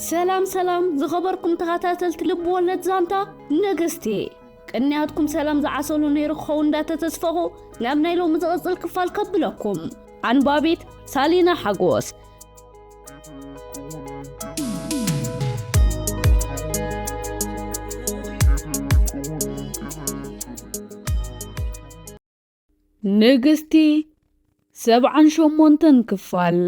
ሰላም ሰላም ዝኸበርኩም ተኸታተልቲ ልብ ወለድ ዛንታ ንግስቲ፣ ቅንያትኩም ሰላም ዝዓሰሉ ነይሩ ክኸውን እንዳተተስፈኹ ናብ ናይ ሎሚ ዝቕጽል ክፋል ከብለኩም። ኣንባቢት ሳሊና ሓጎስ። ንግስቲ ሰብዓን ሸሞንተን ክፋል።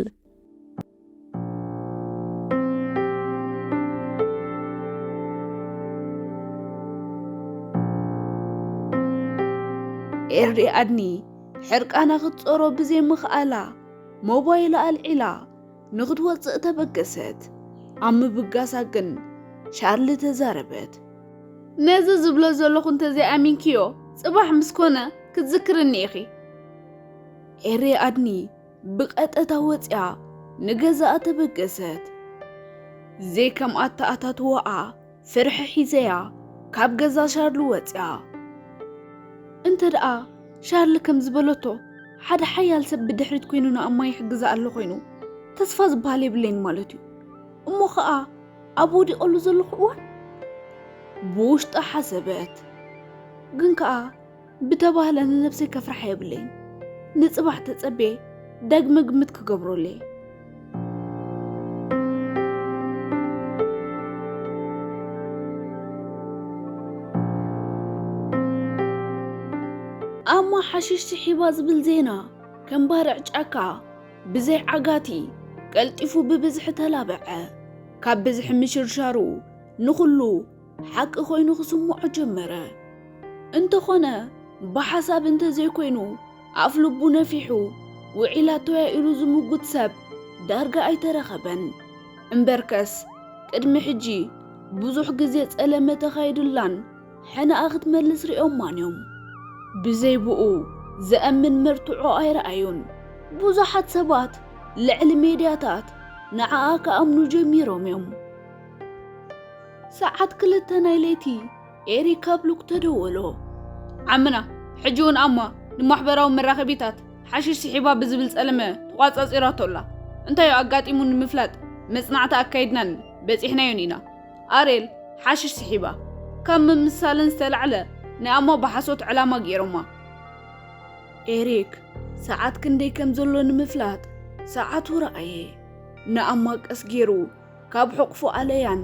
ኤሪ ኣድኒ ሕርቃና ክትጾሮ ብዘይምኽኣላ ሞባይላ ኣልዒላ ንኽትወጽእ ተበገሰት። ኣብ ምብጋሳ ግን ሻርሊ ተዛረበት። ነዚ ዝብሎ ዘለኹ እንተዘይኣሚንክዮ ጽባሕ ምስ ኮነ ክትዝክርኒ ኢኺ። ኤሪ ኣድኒ ብቐጠታ ወጽያ ንገዛኣ ተበገሰት። ዘይከም ኣተኣታትዋኣ ፍርሒ ሒዘያ ካብ ገዛ ሻርሊ ወጽያ። እንተ ደኣ ሻርሊ ከም ዝበለቶ ሓደ ሓያል ሰብ ብድሕሪት ኮይኑ ንኣማ ይሕግዛ ኣሎ ኮይኑ ተስፋ ዝበሃል የብለይን ማለት እዩ። እሞ ኸኣ ኣብ ወዲቐሉ ዘለኹ እዋን ብውሽጣ ሓሰበት። ግን ከኣ ብተባህለ ንነብሰይ ከፍርሓ የብለይን። ንጽባሕ ተጸቤ ዳግመ ግምት ክገብረሉ እየ። ኣማ ሓሽሽ ስሒባ ዝብል ዜና ከም ባርዕ ጫካ ብዘይ ዓጋቲ ቀልጢፉ ብብዝሒ ተላበዐ። ካብ ብዝሒ ምሽርሻሩ ንኹሉ ሓቂ ኮይኑ ክስምዖ ጀመረ። እንተኾነ ብሓሳብ እንተዘይኮይኑ ኣፍ ልቡ ነፊሑ ውዒላቶያ ኢሉ ዝምጉት ሰብ ዳርጋ ኣይተረኸበን። እምበርከስ ቅድሚ ሕጂ ብዙሕ ግዜ ጸለመ ተኻይዱላን ሕነኣ ክትመልስ ርእዮማን እዮም። ብዘይ ብኡ ዘእምን መርትዖ ኣይረኣዩን። ብዙሓት ሰባት ልዕሊ ሜድያታት ንዓኣ ክኣምኑ ጀሚሮም እዮም። ሰዓት ክልተ ናይ ለይቲ ኤሪክ ካብ ሉክ ተደወሎ። ዓምና፣ ሕጂ እውን ኣማ ንማሕበራዊ መራኸቢታት ሓሽሽ ስሒባ ብዝብል ጸለመ ተቋጻጺራቶ ኣላ። እንታይ እዩ ኣጋጢሙ ንምፍላጥ መጽናዕቲ ኣካይድናን በጺሕናዮን ኢና። ኣሬል ሓሽሽ ስሒባ ካብ ምምሳለን ዝተላዕለ ንኣማ ብሓሶት ዕላማ ገይሮማ። ኤሪክ ሰዓት ክንደይ ከም ዘሎ ንምፍላጥ ሰዓቱ ረኣየ። ንኣማ ቀስ ገይሩ ካብ ሕቑፉ ኣለያን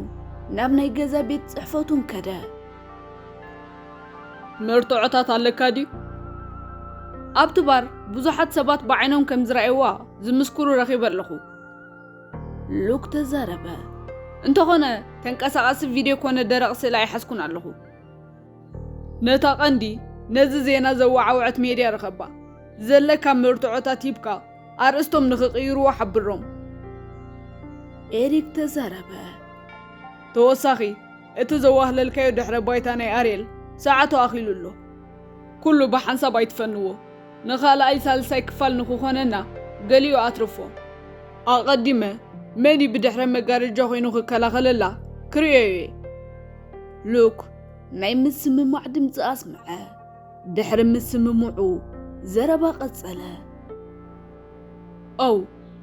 ናብ ናይ ገዛ ቤት ጽሕፈቱን ከደ። መርትዖታት ኣለካ ድዩ? ኣብቲ ባር ብዙሓት ሰባት ብዓይኖም ከም ዝረኣይዋ ዝምስክሩ ረኺበ ኣለኹ። ሉክ ተዛረበ። እንተኾነ ተንቀሳቓሲ ቪድዮ ኮነ ደረቕ ስእሊ ኣይሓዝኩን ኣለኹ። ነታ ቀንዲ ነዚ ዜና ዘወዓወዐት ሜድያ ርኸባ። ዘለካ መርትዖታት ሂብካ ኣርእስቶም ንኽቕይርዎ ሓብሮም። ኤሪክ ተዛረበ። ተወሳኺ፣ እቲ ዘዋህለልካዮ ድሕረ ባይታ ናይ ኣርየል ሰዓቱ ኣኺሉ ኣሎ። ኩሉ ብሓንሳብ ኣይትፈንዎ። ንኻልኣይ ሳልሳይ ክፋል ንኽኾነና ገሊኡ ኣትርፎ። ኣቐዲመ መን እዩ ብድሕረ መጋረጃ ኮይኑ ክከላኸለላ ክርእዮ እየ። ሉክ ናይ ምስምማዕ ድምፂ ኣስምዐ። ድሕሪ ምስምምዑ ዘረባ ቀጸለ። ኦው፣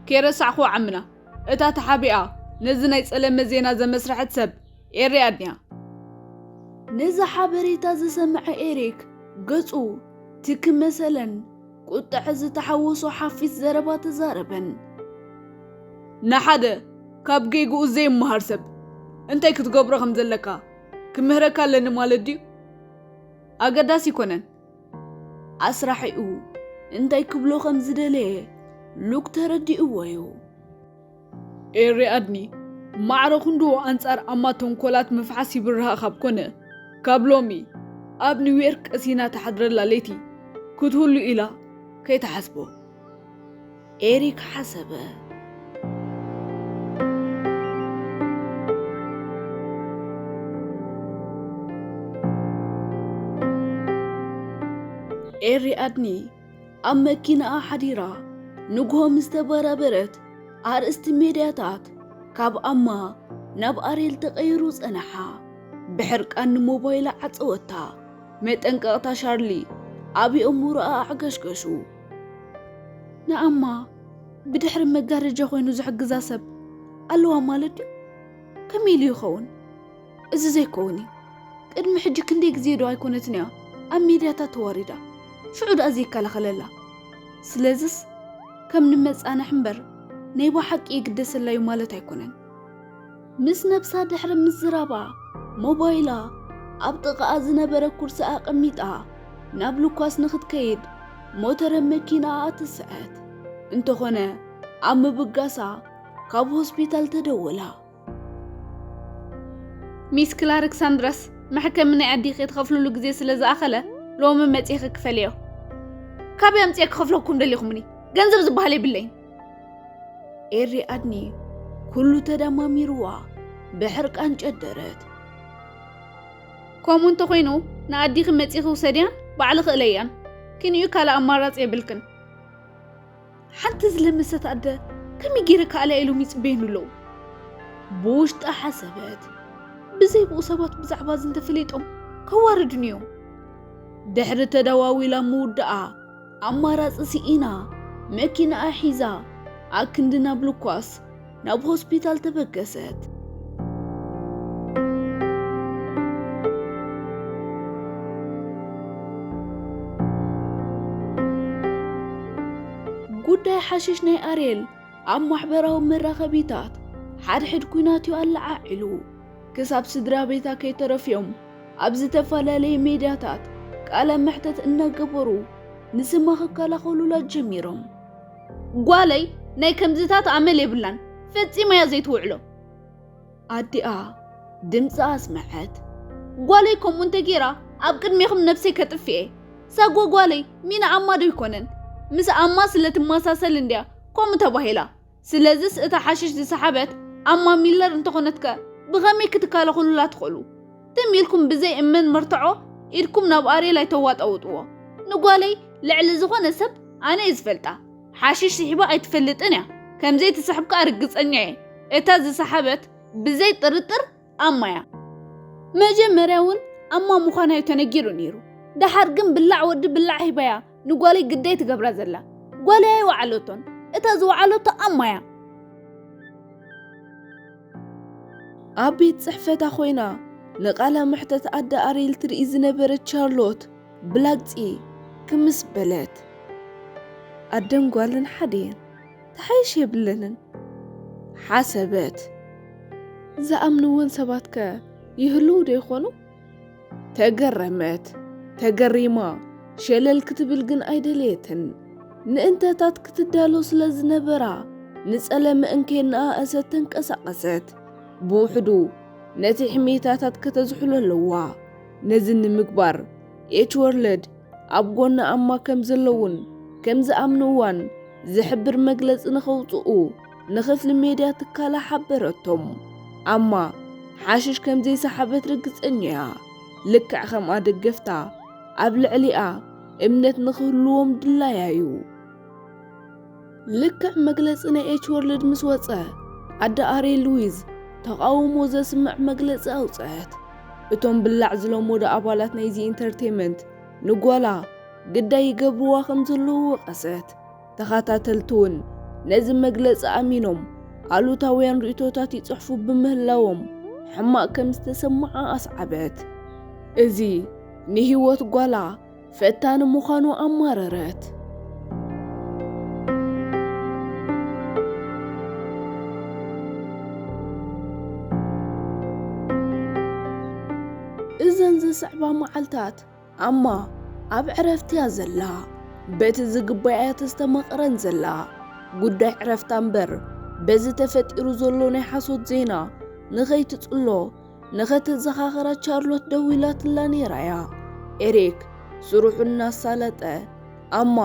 ከይረሳዕኹ ዓምና፣ እታ ተሓቢኣ ነዚ ናይ ጸለመ ዜና ዘመስረሐት ሰብ ኤሪ ኣድንያ። ነዚ ሓበሬታ ዝሰምዐ ኤሪክ ገጹ ትክ መሰለን ቁጥዐ ዝተሓወሶ ሓፊስ ዘረባ ተዛረበን። ንሓደ ካብ ጌግኡ ዘይመሃር ሰብ እንታይ ክትገብሮ ከም ዘለካ ክምህረካ ኣለኒ ማለት ድዩ? ኣገዳሲ ኣይኮነን። ኣስራሒኡ እንታይ ክብሎ ከም ዝደለየ ሉክ ተረዲእዎ እዩ። ኤሪ ኣድኒ ማዕረ ክንድኡ ኣንጻር ኣማ ተንኮላት ምፍሓስ ይብርሃ ካብ ኮነ፣ ካብ ሎሚ ኣብ ኒውዮርክ ቀሲና ትሓድረላ ለይቲ ክትህሉ ኢላ ከይትሓስቦ። ኤሪክ ሓሰበ። ኤሪ ኣድኒ ኣብ መኪናኣ ሓዲራ ንግሆ ምስ ተበራበረት ኣርእስቲ ሜድያታት ካብ ኣማ ናብ ኣሬል ተቐይሩ ጸንሓ። ብሕርቃን ንሞባይላ ዓጸወታ። መጠንቀቕታ ሻርሊ ኣብ የእምሮኣ ኣዕገሽገሹ። ንኣማ ብድሕሪ መጋረጃ ኮይኑ ዝሕግዛ ሰብ ኣለዋ ማለት ድዩ? ከመይ ኢሉ ይኸውን? እዚ ዘይከውን እዩ። ቅድሚ ሕጂ ክንደይ ግዜ ዶ ኣይኮነትን እያ ኣብ ሜድያታት ተዋሪዳ? ሽዑ ደኣ ዘይከላኸለላ። ስለዝስ ከም ንመጻንሕ እምበር ናይ ብሓቂ ይግደሰላ እዩ ማለት ኣይኮነን። ምስ ነብሳ ድሕሪ ምዝራባ ሞባይላ ኣብ ጥቓኣ ዝነበረ ኩርሲ ኣቐሚጣ ናብ ሉኳስ ንኽትከይድ ሞተረ መኪናኣ ትስዕት። እንተኾነ ኣብ ምብጋሳ ካብ ሆስፒታል ተደወላ። ሚስ ክላርክ ሳንድረስ፣ መሕከሚ ናይ ኣዲኺ ትኸፍልሉ ግዜ ስለ ዝኣኸለ ሎሚ መጺኺ ክፈልዮ። ካበይ ኣምጽኤ ክኸፍለኩም ደሊኹምኒ? ገንዘብ ዝበሃል የብለይን። ኤሪ ኣድኒ ኩሉ ተደማሚርዋ ብሕርቃን ጨደረት። ከምኡ እንተኾይኑ ንኣዲኺ መጺኺ ውሰድያን ባዕልኺ እለያን። ክንዩ ካልእ ኣማራጺ የብልክን። ሓንቲ ዝለመሰት ኣደ ከመይ ገይረ ክኣልያ ኢሎም ይጽበዩኒ ኣለዉ። ብውሽጣ ሓሰበት። ብዘይ ብኡ ሰባት ብዛዕባ እዚ እንተፈሊጦም ከዋርዱኒ እዮም። ድሕሪ ተደዋዊላ ምውዳኣ ኣማራጺ ስኢና መኪናኣ ሒዛ ኣክንዲ ናብ ሉኳስ ናብ ሆስፒታል ተበገሰት። ጉዳይ ሓሽሽ ናይ ኣርየል ኣብ ማሕበራዊ መራኸቢታት ሓድሕድ ኲናት እዩ ኣለዓዒሉ። ክሳብ ስድራ ቤታ ከይተረፍዮም ኣብ ዝተፈላለየ ሜድያታት ቃለ መሕተት እናገበሩ ንስማ ክከላኸሉላ ጀሚሮም። ጓለይ ናይ ከምዚታት ኣመል የብላን፣ ፈጺማ እያ ዘይትውዕሎ። ኣዲኣ ድምፂ ኣስመዐት። ጓለይ ከምኡ እንተጌራ ኣብ ቅድሜኹም ነብሰይ ከጥፍኤ። ሳጓ ጓለይ ሚና ኣማ ዶ ይኮነን? ምስ ኣማ ስለ ትመሳሰል እንድያ ከምኡ ተባሂላ። ስለዚስ እታ ሓሽሽ ዝሰሓበት ኣማ ሚለር እንተኾነትከ ብኸመይ ክትከላኸሉላ ትኽእሉ? ትም ኢልኩም ብዘይ እመን መርትዖ ኢድኩም ናብ ኣርየል ኣይተዋጣውጥዎ። ንጓለይ ልዕሊ ዝኾነ ሰብ ኣነ እየ ዝፈልጣ። ሓሽሽ ስሒባ ኣይትፈልጥን እያ። ከምዘይ ትስሕብ ከኣ ርግጸኛ እየ። እታ ዝሰሓበት ብዘይ ጥርጥር ኣማ እያ። መጀመርያ እውን ኣማ ምዃና እዩ ተነጊሩ ነይሩ። ደሓር ግን ብላዕ ወዲ ብላዕ ሂባያ ንጓለይ ግዳይ ትገብራ ዘላ። ጓለይ ኣይወዓለቶን። እታ ዝወዓለቶ ኣማ እያ። ኣብ ቤት ጽሕፈታ ኮይና ንቓለ መሕተት ኣደ ኣርየል ትርኢ ዝነበረት ቻርሎት ብላግጺ ክምስ በለት። ኣደን ጓልን ሓደ እየን፣ ተሓይሽ የብለንን ሓሰበት። ዝኣምንወን ሰባትከ ይህልዉ ዶ ይኾኑ? ተገረመት። ተገሪማ ሸለል ክትብል ግን ኣይደለየትን። ንእንተታት ክትዳሎ ስለ ዝነበራ ንጸለመ እንከየነኣእሰት ተንቀሳቐሰት። ብውሕዱ ነቲ ሕሜታታት ከተዝሕሎ ኣለዋ። ነዚ ንምግባር ኤች ወርልድ ኣብ ጎኒ ኣማ ከም ዘለውን ከም ዝኣምንዋን ዝሕብር መግለጺ ንኸውጽኡ ንኽፍሊ ሜድያ ትካላ ሓበረቶም። ኣማ ሓሽሽ ከም ዘይሰሓበት ርግጸኛ እያ። ልክዕ ከምኣ ደገፍታ ኣብ ልዕሊኣ እምነት ንኽህልዎም ድላያ እዩ። ልክዕ መግለጺ ናይ ኤች ወርልድ ምስ ወጸ ኣደ ኣሬ ሉዊዝ ተቓውሞ ዘስምዕ መግለጺ ኣውጽአት። እቶም ብላዕ ዝለመዱ ኣባላት ናይዚ ኢንተርቴይመንት ንጓላ ግዳይ ይገብርዋ ከም ዘለዉ ወቐሰት። ተኸታተልቲ እውን ነዚ መግለጺ ኣሚኖም ኣሉታውያን ርእይቶታት ይጽሕፉ ብምህላዎም ሕማቕ ከም ዝተሰምዓ ኣስዓበት። እዚ ንህይወት ጓላ ፈታኒ ምዃኑ ኣማረረት። እዘን ዝስዕባ መዓልታት ኣማ ኣብ ዕረፍቲ እያ ዘላ። በቲ ዝግባእ እያ ተስተማቕረን ዘላ። ጉዳይ ዕረፍታ እምበር በዚ ተፈጢሩ ዘሎ ናይ ሓሶት ዜና ንኸይትጽሎ ንኸተዘኻኽራ ቻርሎት ደዊላትላ ነይራ እያ። ኤሪክ ስርሑ እናሳለጠ ኣማ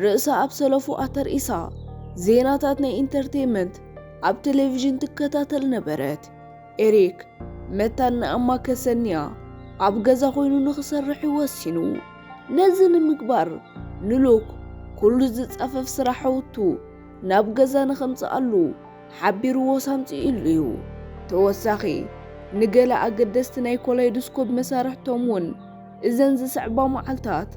ርእሳ ኣብ ሰለፉ ኣተርኢሳ ዜናታት ናይ ኢንተርቴይመንት ኣብ ቴሌቪዥን ትከታተል ነበረት። ኤሪክ መታን ንኣማ ከሰንያ ኣብ ገዛ ኮይኑ ንኽሰርሕ እዩ ወሲኑ። ነዚ ንምግባር ንሉክ ኩሉ ዝጻፈፍ ስራሕ ሕውቱ ናብ ገዛ ንኸምጽኣሉ ሓቢርዎ ሳምጺኡሉ እዩ። ተወሳኺ ንገለ ኣገደስቲ ናይ ኮላይዶስኮፕ መሳርሕቶም እውን እዘን ዝስዕባ መዓልታት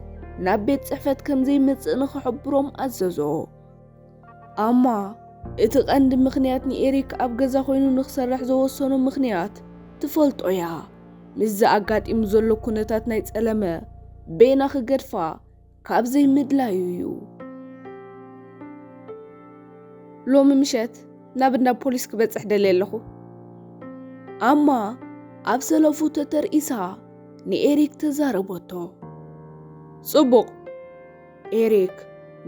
ናብ ቤት ጽሕፈት ከም ዘይመጽእ ንኽሕብሮም ኣዘዞ። ኣማ እቲ ቀንዲ ምኽንያት ንኤሪክ ኣብ ገዛ ኮይኑ ንኽሰርሕ ዘወሰኖ ምኽንያት ትፈልጦ እያ። ምስዚ ኣጋጢሙ ዘሎ ኩነታት ናይ ጸለመ በይና ክገድፋ ካብ ዘይምድላዩ እዩ። ሎሚ ምሸት ናብ እንዳ ፖሊስ ክበጽሕ ደልየ ኣለኹ። ኣማ ኣብ ሰለፉ ተተርኢሳ ንኤሪክ ተዛረበቶ። ጽቡቕ። ኤሪክ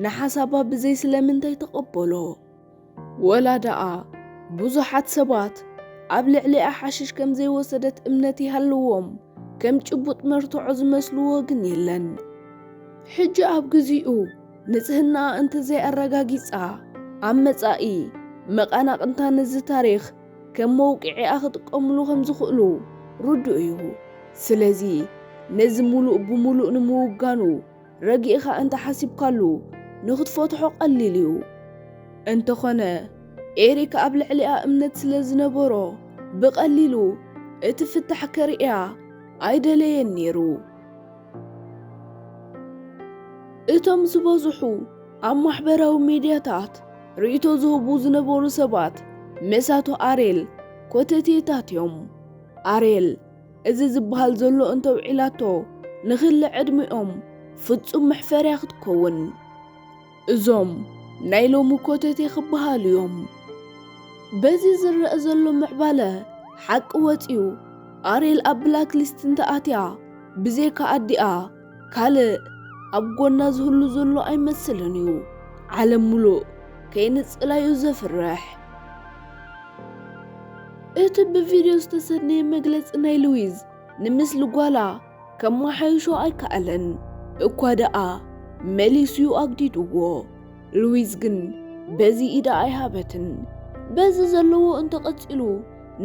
ንሓሳባ ብዘይ ስለምንታይ ተቐበሎ። ወላ ደኣ ብዙሓት ሰባት ኣብ ልዕሊኣ ሓሽሽ ከም ዘይወሰደት እምነት ይሃልዎም፣ ከም ጭቡጥ መርትዖ ዝመስልዎ ግን የለን። ሕጂ ኣብ ግዜኡ ንጽህናኣ እንተዘይኣረጋጊጻ፣ ኣብ መጻኢ መቓናቕንታ ነዚ ታሪኽ ከም መውቅዒኣ ክጥቀምሉ ከም ዝኽእሉ ርዱእ እዩ። ስለዚ ነዚ ምሉእ ብምሉእ ንምውጋኑ ረጊእኻ እንተ ሓሲብካሉ ንኽትፈትሖ ቀሊል እዩ። እንተኾነ ኤሪክ ኣብ ልዕሊኣ እምነት ስለ ዝነበሮ ብቐሊሉ እቲ ፍታሕ ከርእያ ኣይደለየን ነይሩ። እቶም ዝበዝሑ ኣብ ማሕበራዊ ሚድያታት ርእይቶ ዝህቡ ዝነበሩ ሰባት መሳቶ ኣሬል ኮተቴታት እዮም። ኣሬል እዚ ዝበሃል ዘሎ እንተውዒላቶ ንኽሊ ዕድሚኦም ፍጹም መሕፈርያ ክትከውን። እዞም ናይ ሎሚ ኮተቴ ክበሃሉ እዮም። በዚ ዝረአ ዘሎ ምዕባለ ሓቂ ወጺኡ ኣሬል ኣብ ብላክ ሊስት እንተኣትያ ብዘይካ ኣዲኣ ካልእ ኣብ ጎና ዝህሉ ዘሎ ኣይመስልን እዩ። ዓለም ምሉእ ከይንጽላዩ ዘፍርሕ። እቲ ብቪድዮ ዝተሰነየ መግለጺ ናይ ሉዊዝ ንምስሊ ጓላ ከመሓይሾ ኣይከኣለን። እኳ ደኣ መሊሱ'ዩ ኣግዲድዎ። ሉዊዝ ግን በዚ ኢዳ ኣይሃበትን። በዚ ዘለዎ እንተቐጺሉ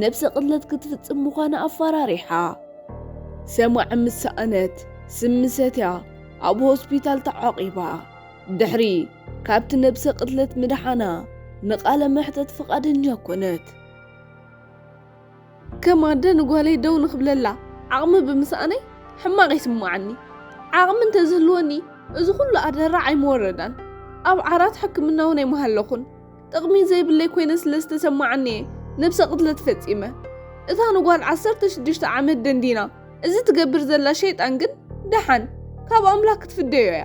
ነብሰ ቅትለት ክትፍጽም ምዃና ኣፈራሪሓ። ሰማዒ ምስ ሰኣነት ስሚ ሰትያ ኣብ ሆስፒታል ተዓቒባ። ድሕሪ ካብቲ ነብሰ ቅትለት ምድሓና ንቓለ መሕተት ፍቓደኛ ኮነት። ከም ኣደ ንጓለይ ደው ንኽብለላ ዓቕሚ ብምስኣነይ ሕማቕ ይስምዓኒ። ዓቕሚ እንተዝህልወኒ እዚ ኩሉ ኣደራዕ ኣይምወረዳን። ኣብ ዓራት ሕክምና እውን ኣይምሃለኹን። ጥቕሚ ዘይብለይ ኮይነ ስለ ዝተሰማዓኒ እየ ነብሰ ቅትለት ፈጺመ። እታ ንጓል ዓሰርተ ሽዱሽተ ዓመት ደንዲና እዚ ትገብር ዘላ ሸይጣን ግን ደሓን ካብ ኣምላኽ ክትፍደዮ እያ።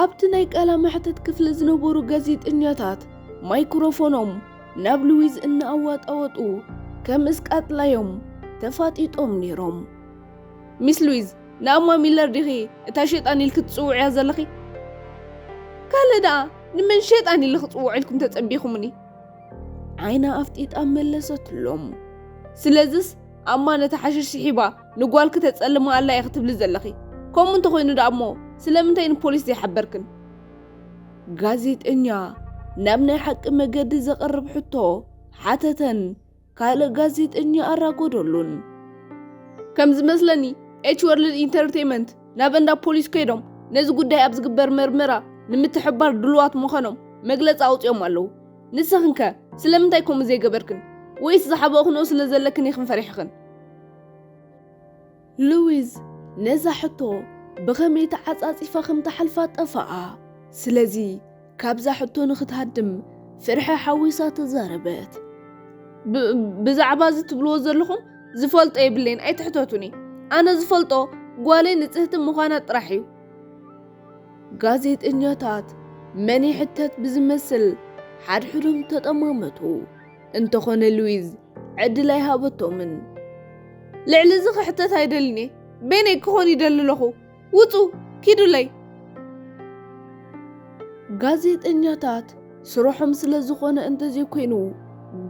ኣብቲ ናይ ቃላ መሕተት ክፍሊ ዝነበሩ ጋዜጠኛታት ማይክሮፎኖም ናብ ሉዊዝ እናኣዋጣወጡ ከም እስቃጥላዮም ተፋጢጦም ነይሮም። ሚስ ሉዊዝ፣ ንኣማ ሚለር ዲኺ እታ ሸይጣን ኢልኪ ትጽውዕያ ዘለኺ? ካልእ ደኣ ንመን ሸይጣን ኢለ ክጽውዖ ኢልኩም ተጸቢኹምኒ? ዓይና ኣፍጢጣ መለሰትሎም። ስለዝስ ኣማ ነታ ሓሽሽ ስሒባ ንጓልኪ ተጸልማ ኣላ ኢኺ ትብሊ ዘለኺ? ከምኡ እንተኾይኑ ደኣ እሞ ስለምንታይ ንፖሊስ ዘይሓበርክን? ጋዜጠኛ ናብ ናይ ሓቂ መገዲ ዘቕርብ ሕቶ ሓተተን ካልእ ጋዜጠኛ ኣራጎደሉን። ከም ዝመስለኒ ኤች ወርልድ ኢንተርቴይመንት ናብ እንዳ ፖሊስ ከይዶም ነዚ ጉዳይ ኣብ ዝግበር መርመራ ንምትሕብባር ድሉዋት ምዃኖም መግለጺ ኣውጺኦም ኣለዉ። ንስኽንከ ስለምንታይ ከምኡ ዘይገበርክን? ወይስ ዝሓበእኽንኦ ስለ ዘለክን ኢኽን ፈሪሕኽን? ሉዊዝ ነዛ ሕቶ ብኸመይ ተዓጻጺፋ ከም ትሓልፋ ጠፍኣ። ስለዚ ካብዛ ሕቶ ንኽትሃድም ፍርሒ ሓዊሳ ተዛረበት። ብ-፣ ብዛዕባ እዚ ትብልዎ ዘለኹም ዝፈልጦ የብለይን፣ ኣይትሕተቱኒ። ኣነ ዝፈልጦ ጓለይ ንጽህቲ ምዃና ጥራሕ እዩ። ጋዜጠኛታት መን ይሕተት ብዝመስል ሓድሕዶም ተጠማመቱ። እንተኾነ ሉዊዝ ዕድል ኣይሃበቶምን። ልዕሊ እዚ ክሕተት ኣይደልን እየ። በይነይ ክኾን ይደሊ ኣለኹ። ውጹ፣ ኪዱለይ። ጋዜጠኛታት ስርሖም ስለ ዝኾነ እንተዘይኮይኑ፣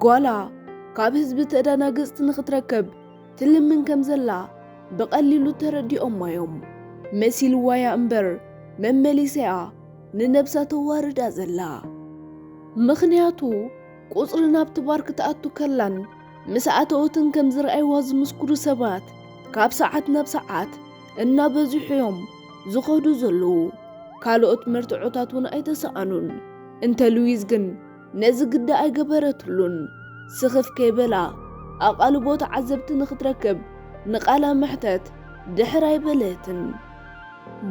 ጓላ ካብ ህዝቢ ተዳናገጽቲ ንኽትረክብ ትልምን ከም ዘላ ብቐሊሉ ተረዲኦማ እዮም። መሲልዋያ እምበር መመሊሰያ ንነብሳ ተዋርዳ ዘላ። ምኽንያቱ ቁጽሪ ናብቲ ባር ክትኣቱ ከላን ምስ ኣተወትን ከም ዝረኣይዋ ዝምስክሩ ሰባት ካብ ሰዓት ናብ ሰዓት እናበዝሑ እዮም ዝኸዱ ዘለዉ። ካልኦት መርትዖታት እውን ኣይተሰኣኑን። እንተ ሉዊዝ ግን ነዚ ግዳ ኣይገበረትሉን። ስኽፍ ከይበላ ኣቓልቦ ተዓዘብቲ ንኽትረክብ ንቓላ መሕተት ድሕር ኣይበለትን።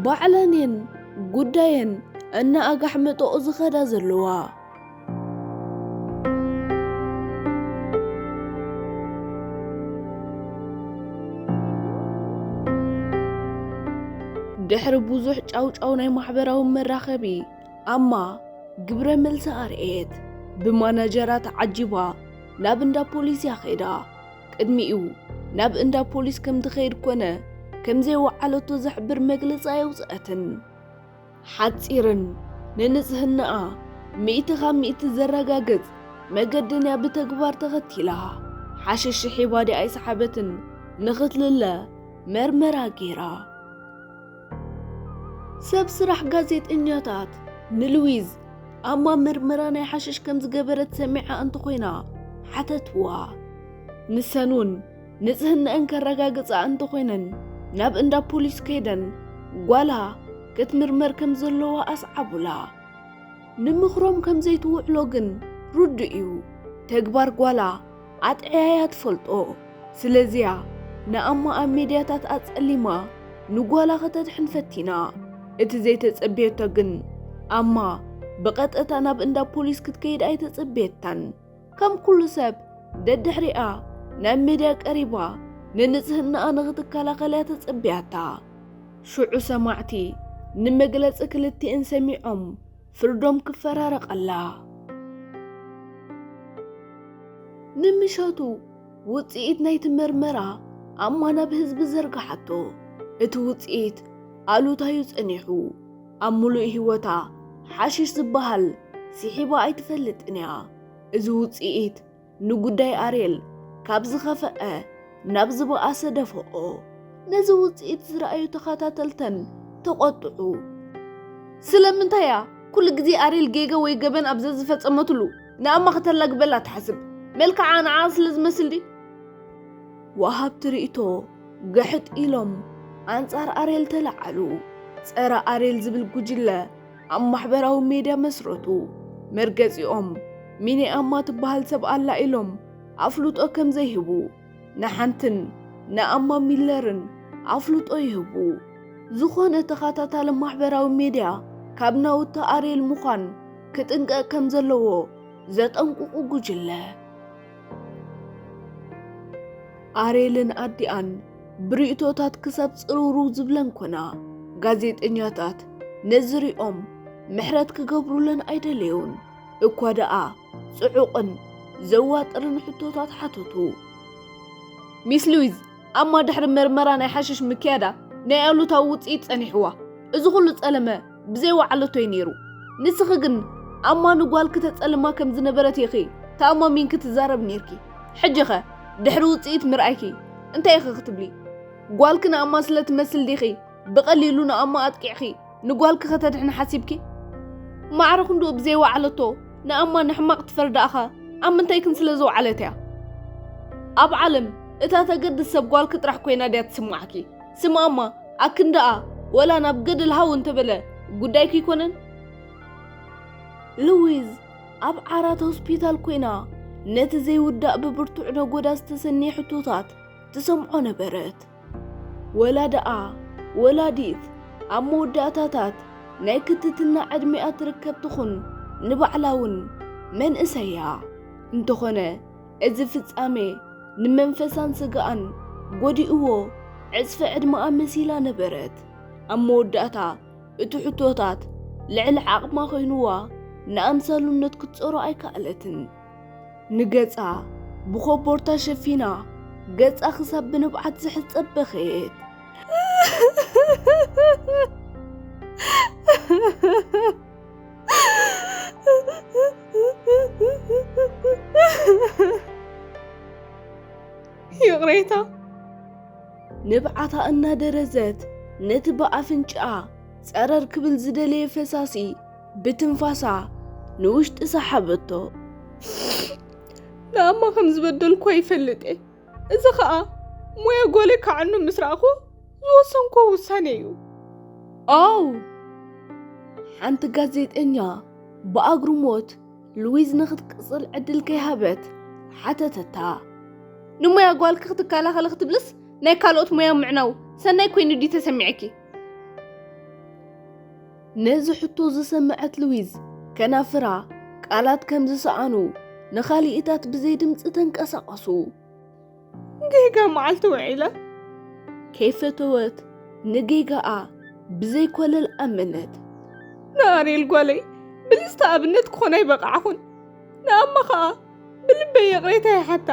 ባዕለን'የን ጉዳየን እናኣጋሕመጠኦ ዝኸዳ ዘለዋ። ድሕሪ ብዙሕ ጫውጫው ናይ ማሕበራዊ መራኸቢ፣ ኣማ ግብረ መልሲ ኣርኤት። ብማናጀራ ተዓጂባ ናብ እንዳ ፖሊስ እያ ኸይዳ። ቅድሚኡ ናብ እንዳ ፖሊስ ከም ትኸይድ ኮነ ከም ዘይወዓለቶ ዝሕብር መግለጺ ኣየውጽአትን። ሓጺርን ንንጽህናኣ ሚእቲ ካብ ሚእቲ ዘረጋግጽ መገድን እያ ብተግባር ተኸቲላ። ሓሽሽ ሒባ ድያ ኣይሰሓበትን ንኽትልለ መርመራ ገይራ። ሰብ ስራሕ ጋዜጠኛታት ንሉዊዝ ኣማ መርመራ ናይ ሓሽሽ ከም ዝገበረት ሰሚዓ እንተኾይና ሓተትዋ። ንሰን እውን ንጽህናኣን ከረጋግጻ እንተኾይነን ናብ እንዳ ፖሊስ ከይደን ጓላ ክትምርመር ከም ዘለዋ ኣስዓቡላ። ንምኽሮም ከም ዘይትውዕሎ ግን ርዱእ እዩ። ተግባር ጓላ ኣጥዕያያ ትፈልጦ። ስለዚያ ንኣማ ኣብ ሚድያታት ኣጸሊማ ንጓላ ከተድሕን ፈቲና። እቲ ዘይተጸበየቶ ግን ኣማ ብቐጥታ ናብ እንዳ ፖሊስ ክትከይድ ኣይተጸበየታን። ከም ኩሉ ሰብ ደድሕሪኣ ናብ ሚድያ ቀሪባ ንንጽህናኣ ንኽትከላኸል እያ ተጸብያታ። ሽዑ ሰማዕቲ ንመግለጺ ክልቲኤን ሰሚዖም ፍርዶም ክፈራረቐላ። ንምሸቱ ውጽኢት ናይቲ መርመራ ኣማ ናብ ህዝቢ ዘርግሓቶ። እቲ ውጽኢት ኣሉታዩ ጸኒሑ። ኣብ ምሉእ ህይወታ ሓሽሽ ዝበሃል ስሒባ ኣይትፈልጥን እያ። እዚ ውጽኢት ንጉዳይ ኣርየል ካብ ዝኸፈአ ናብ ዝበኣሰ ደፈኦ። ነዚ ውጽኢት ዝረኣዩ ተኸታተልተን ተቖጥዑ። ስለምንታይ እያ ኩሉ ግዜ ኣርየል ጌጋ ወይ ገበን ኣብ ዘዝፈጸመትሉ ንኣማ ከተላግበላ ትሓስብ? መልክዓ ንዓ ስለ ዝመስል ድዩ? ወሃብቲ ርእይቶ ግሕጥ ኢሎም ኣንጻር ኣርየል ተለዓሉ። ጸረ ኣርየል ዝብል ጉጅለ ኣብ ማሕበራዊ ሜድያ መስረቱ። መርገጺኦም ሚኔ ኣማ ትበሃል ሰብ ኣላ ኢሎም ኣፍልጦ ከም ዘይህቡ ንሓንትን ንኣማ ሚለርን ኣፍልጦ ይህቡ። ዝኾነ ተኸታታሊ ማሕበራዊ ሜድያ ካብ ናውቲ ኣርየል ምዃን ክጥንቀቕ ከም ዘለዎ ዘጠንቅቑ ጉጅለ። ኣሬልን ኣዲኣን ብርእይቶታት ክሳብ ጽርውርው ዝብለን ኮና፣ ጋዜጠኛታት ነዚ ሪኦም ምሕረት ክገብሩለን ኣይደለዩን። እኳ ደኣ ጽዑቕን ዘዋጥርን ሕቶታት ሓተቱ። ሚስ ሉዊዝ፣ ኣማ ድሕሪ መርመራ ናይ ሓሽሽ ምክያዳ ናይ ኣሉታዊ ውጽኢት ጸኒሕዋ። እዚ ኹሉ ጸለመ ብዘይ ወዓለቶ እዩ ነይሩ። ንስኺ ግን ኣማ ንጓልኪ ተጸልማ ከም ዝነበረት ኢኺ ተኣማሚንኪ ትዛረብ ነይርኪ። ሕጂኸ ድሕሪ ውጽኢት ምርኣይኪ እንታይ ኢኺ ክትብሊ? ጓልኪ ንኣማ ስለ ትመስል ዲኺ ብቐሊሉ ንኣማ ኣጥቂዕኺ ንጓልኪ ከተድሕኒ ሓሲብኪ? ማዕረ ክንድኡ ብዘይ ወዓለቶ ንኣማ ንሕማቕ ትፈርዳእኻ ኣብ ምንታይክን ስለ ዝወዓለት እያ። ኣብ ዓለም እታ ተገድስ ሰብ ጓልኪ ጥራሕ ኮይና ድያ ትስምዓኪ? ስም ኣማ ኣክንድኣ ወላ ናብ ገደል ሃው እንተበለ ጉዳይኪ ኣይኮነን? ሉዊዝ ኣብ ዓራት ሆስፒታል ኮይና ነቲ ዘይውዳእ ብብርቱዕ ነጎዳ ዝተሰነየ ሕቶታት ትሰምዖ ነበረት። ወላ ደኣ ወላዲት ኣብ መወዳእታታት ናይ ክትትና ዕድሚኣ ትርከብ ትኹን፣ ንባዕላ እውን መንእሰይ እያ። እንተኾነ፣ እዚ ፍጻሜ ንመንፈሳን ስጋኣን ጎዲእዎ ዕጽፊ ዕድመኣ መሲላ ነበረት። ኣብ መወዳእታ፣ እቲ ሕቶታት ልዕሊ ዓቕማ ኮይንዋ፣ ንኣምሳሉነት ክትጾሮ ኣይከኣለትን። ንገጻ ብኮቦርታ ሸፊና፣ ገጻ ክሳብ ብንብዓት ዝሕጸብ በኸየት። ይቕሬታ። ንብዓታ እናደረዘት፣ ነቲ ብኣፍንጭኣ ጸረር ክብል ዝደለየ ፈሳሲ ብትንፋሳ ንውሽጢ ሰሓበቶ። ንኣማ ከም ዝበደልኩ ይፈልጥ እየ። እዚ ኸኣ ሞያ ጓለይ ክዓኑ ምስ ረኣኹ ዝወሰንኩዎ ውሳኔ እዩ። ኣው! ሓንቲ ጋዜጠኛ ብኣግርሞት ሉዊዝ ንኽትቅጽል ዕድል ከይሃበት ሓተተታ። ንሞያ ጓልኪ ክትከላኸሊ ክትብልስ ናይ ካልኦት ሞያ ምዕናው ሰናይ ኮይኑ ድዩ ተሰሚዕኪ? ነዚ ሕቶ ዝሰምዐት ሉዊዝ፣ ከናፍራ ቃላት ከም ዝሰኣኑ፣ ንኻልኢታት ብዘይ ድምጺ ተንቀሳቐሱ። ጌጋ መዓልቲ ውዒለ። ከይፈተወት ንጌጋኣ ብዘይ ኮለል ኣመነት። ንኣርየል ጓለይ ብልጽቲ ኣብነት ክኾና ኣይበቓዕኹን። ንኣማ ኸኣ ብልበይ ይቕሬታ ይሓታ።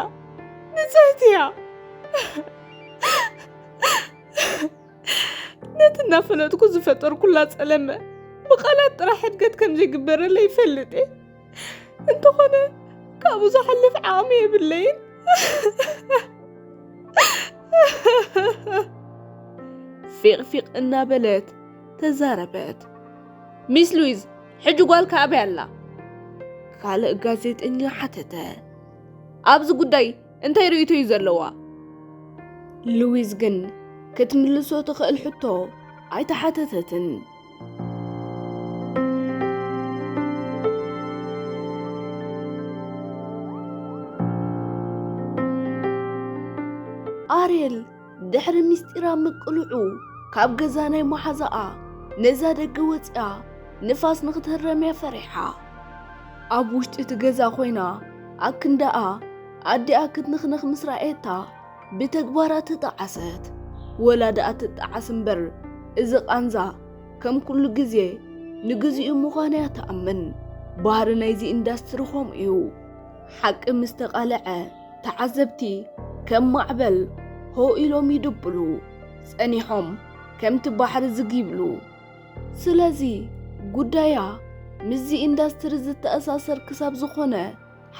ንጽህቲ እያ። ነቲ እናፈለጥኩ ዝፈጠርኩላ ጸለመ ብቓላት ጥራሕ ሕድገት ከም ዘይግበረለይ ይፈልጥ እየ። እንተኾነ ካብኡ ዝሓልፍ ዓቕሚ የብለይን። ፊቕ ፊቕ እናበለት ተዛረበት። ሚስ ሉዊዝ፣ ሕጂ ጓልካ ኣበይ ኣላ? ካልእ ጋዜጠኛ ሓተተ። ኣብዚ ጉዳይ እንታይ ርእይቶ እዩ ዘለዋ? ሉዊዝ ግን ክትምልሶ ትኽእል ሕቶ ኣይተሓተተትን። ኣርየል ድሕሪ ምስጢራ ምቅልዑ፣ ካብ ገዛ ናይ መሓዛኣ ነዛ ደገ ወጺኣ ንፋስ ንኽትህረም እያ ፈሪሓ። ኣብ ውሽጢ እቲ ገዛ ኮይና ኣክንዳኣ ኣዲኣ ክትንኽንኽ ምስ ረኣየታ ብተግባራ ተጣዓሰት። ወላ ደኣ ትጣዓስ እምበር፣ እዚ ቃንዛ ከም ኩሉ ግዜ ንግዚኡ ምዃኑ እያ ትኣምን። ባህሪ ናይዚ ኢንዳስትሪ ከምኡ እዩ። ሓቂ ምስ ተቓልዐ፣ ተዓዘብቲ ከም ማዕበል ሆ ኢሎም ይድብሉ፣ ጸኒሖም ከምቲ ባሕሪ ዝግ ይብሉ። ስለዚ ጉዳያ ምስዚ ኢንዳስትሪ ዝተኣሳሰር ክሳብ ዝኾነ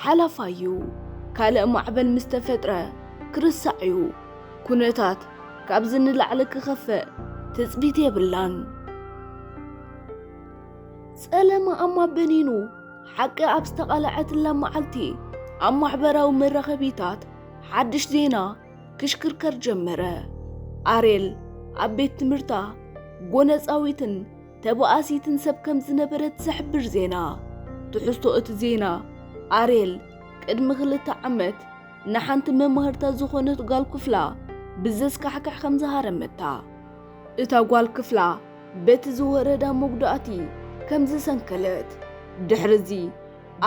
ሓላፋ እዩ። ካልእ ማዕበል ምስ ተፈጥረ ክርሳዕ እዩ። ኩነታት ካብዚ ንላዕሊ ክኸፍእ ትጽቢት የብላን። ጸለመ ኣማ በኒኑ ሓቂ ኣብ ዝተቓልዐትላ መዓልቲ ኣብ ማሕበራዊ መራኸቢታት ሓድሽ ዜና ክሽክርከር ጀመረ። ኣሬል ኣብ ቤት ትምህርታ ጎነጻዊትን ተባኣሲትን ሰብ ከም ዝነበረት ዝሕብር ዜና። ትሕዝቶ እቲ ዜና፣ ኣሬል ቅድሚ ክልተ ዓመት ንሓንቲ መማህርታ ዝኾነት ጓል ክፍላ ብዘስካሕክሕ ከም ዝሃረመታ። እታ ጓል ክፍላ በቲ ዝወረዳ መጉዳእቲ ከም ዝሰንከለት፣ ድሕርዚ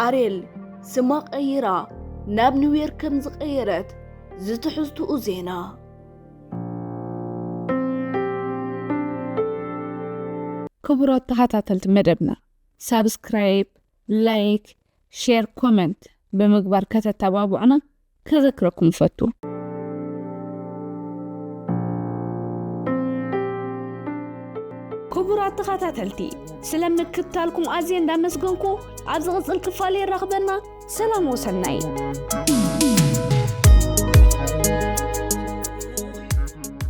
ኣሬል ስማ ቀይራ ናብ ኒውዮርክ ከም ዝቐየረት ዝትሕዝትኡ ዜና። ክቡራት ተኸታተልቲ መደብና፣ ሳብስክራይብ፣ ላይክ፣ ሼር፣ ኮመንት ብምግባር ከተተባብዑና ከዘክረኩም እፈቱ። ክቡራት ተኸታተልቲ፣ ስለ ምክትታልኩም ኣዝየ እንዳመስገንኩ፣ ኣብ ዝቕጽል ክፋል የራኽበና። ሰላም ወሰናይ።